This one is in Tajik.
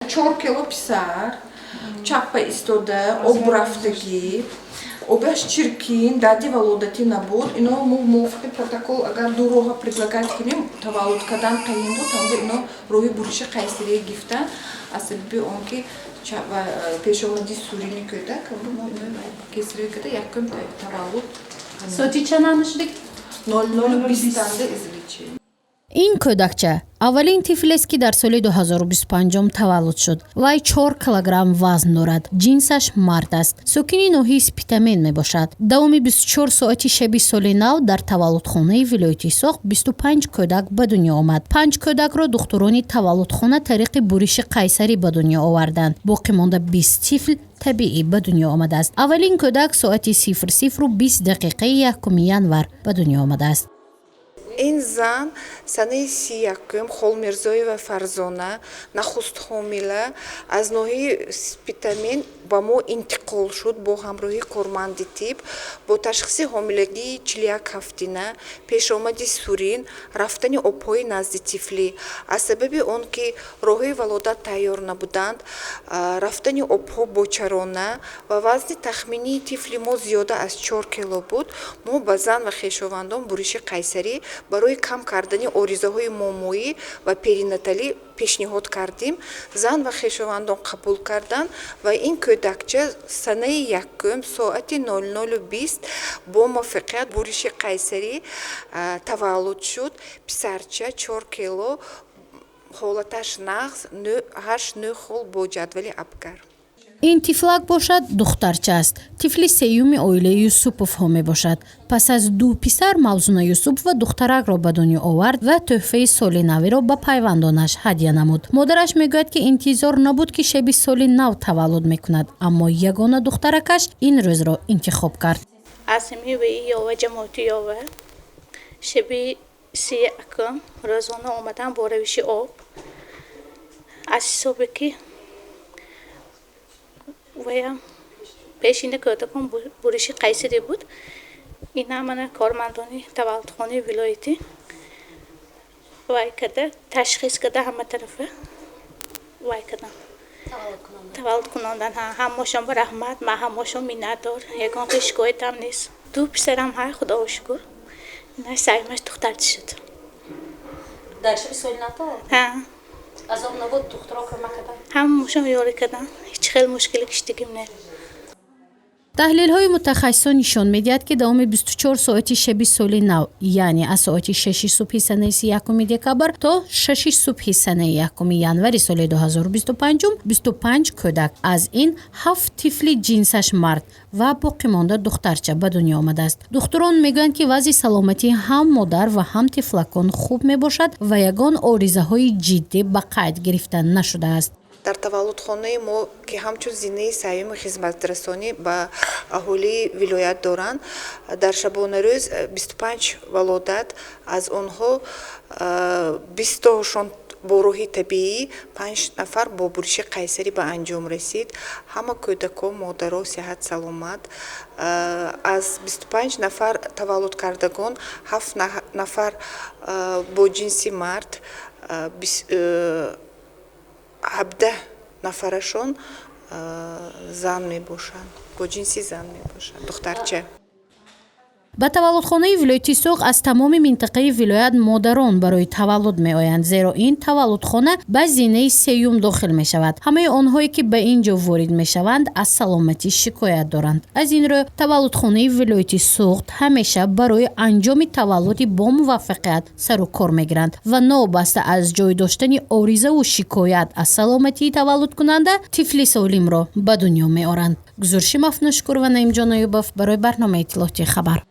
4 кило писар, чаппа истода, об рафтагӣ, обаш чиркин, дарди валодатӣ набуд. Ино мо мувофиқи протокол агар ду роҳа предлагать кунем, таваллуд кардан қиин буд. Ҳамда ино роҳи буриши қайсария гифтан, аз сабаби он ки пешомади сурини кӯдак. Мо ино кесарево карда, якум таваллуд. Соати чанд шудик? 00:20-анда извлечение. Ин кӯдакча аввалин тифлест, ки дар соли 2025 таваллуд шуд. Вай 4 килограмм вазн дорад, ҷинсаш мард аст, сокини ноҳияи Спитамен мебошад. Давоми 24 соати шаби соли нав дар таваллудхонаи вилояти Суғд 25 кӯдак ба дунё омад. Панҷ кӯдакро духтурони таваллудхона тариқи буриши қайсарӣ ба дунё оварданд, боқӣ монда 20 тифл табиӣ ба дунё омадааст. Аввалин кӯдак соати 00:20 1 январ ба дунё омадааст. Ин зан санаи 31-ум, Холмирзоева Фарзона, нахуст ҳомила, аз ноҳияи Спитамен ба мо интиқол шуд бо ҳамроҳии корманди тиб бо ташхиси ҳомилагии 41 ҳафтина, пешомади сурин, рафтани обҳои назди тифлӣ. Аз сабаби он ки роҳҳои валодат тайёр набуданд, рафтани обҳо бочарона ва вазни тахминии тифли мо зиёда аз 4 кило буд, мо ба зан ва хешовандон буриши қайсарӣ барои кам кардани оризаҳои момоӣ ва перинаталӣ пешниҳод кардем. Зан ва хешовандон қабул карданд ва ин кӯдакча санаи 1-ум соати 00:20 бо муваффақият буриши қайсарӣ таваллуд шуд. Писарча, 4 кило, ҳолаташ нағз, 8-9 хол бо ҷадвали Апгар. Ин тифлак бошад, духтарча аст, тифли сеюми оилаи Юсуповҳо мебошад. Пас аз ду писар Мавзуна Юсупова духтаракро ба дунё овард ва тӯҳфаи соли навиро ба пайвандонаш ҳадя намуд. Модараш мегӯяд, ки интизор набуд, ки шаби соли нав таваллуд мекунад, аммо ягона духтаракаш ин рӯзро интихоб кард. Аз ҳамин ёва ҷамоати ёва шаби 31-ум рӯзона омадам бо равиши об, аз ҳисобе ки ваям пешина кӯдакон буриши қайсарӣ буд. Ина мана кормандони таваллудхонаи вилоятӣ вай карда, ташхис карда, ҳама тарафа вай кардан, таваллуд кунондан. Ҳамошон ба раҳмат, ман ҳамошон миннатдор, ягон хел шикоятам нест. Ду писарам ҳай, худоро шукр, ина сеюмаш духтарча шуд. Дар шаби соли нав? Азоб набуд? Духтуро кӯмак карданд? Ҳамашон ёрӣ карданд, ҳеҷ хел мушкиле киштигим не. Таҳлилҳои мутахассисон нишон медиҳад, ки давоми 24 соати шаби соли нав, яъне аз соати 6 субҳи санаи 31 декабр то 6 субҳи санаи 1 январи соли 2025, 25 кӯдак, аз ин ҳафт тифли ҷинсаш мард ва боқимонда духтарча ба дунё омадааст. Духтурон мегӯянд, ки вазъи саломатии ҳам модар ва ҳам тифлакон хуб мебошад ва ягон оризаҳои ҷиддӣ ба қайд гирифта нашудааст. Дар таваллудхонаи мо, ки ҳамчун зинаи сеюми хизматрасонӣ ба аҳолии вилоят доранд, дар шабонарӯз 25 валодат, аз онҳо 20-тошон бо роҳи табиӣ, панҷ нафар бо буриши қайсарӣ ба анҷом расид. Ҳама кӯдакон, модаро сиҳат саломат. Аз 25 нафар таваллудкардагон ҳафт нафар бо ҷинси мард, 17 нафарашон зан мебошанд, бо ҷинси зан мебошанд, духтарча. Ба таваллудхонаи вилояти Суғд аз тамоми минтақаи вилоят модарон барои таваллуд меоянд, зеро ин таваллудхона ба зинаи сеюм дохил мешавад. Ҳамаи онҳое, ки ба ин ҷо ворид мешаванд, аз саломатӣ шикоят доранд. Аз ин рӯ таваллудхонаи вилояти Суғд ҳамеша барои анҷоми таваллуди бомуваффақият сару кор мегиранд ва новобаста аз ҷой доштани оризаву шикоят аз саломатии таваллудкунанда, тифли солимро ба дунё меоранд. Гузориши Мафнушкур ва Наимҷон Аюбов барои барномаи иттилоотии «Хабар».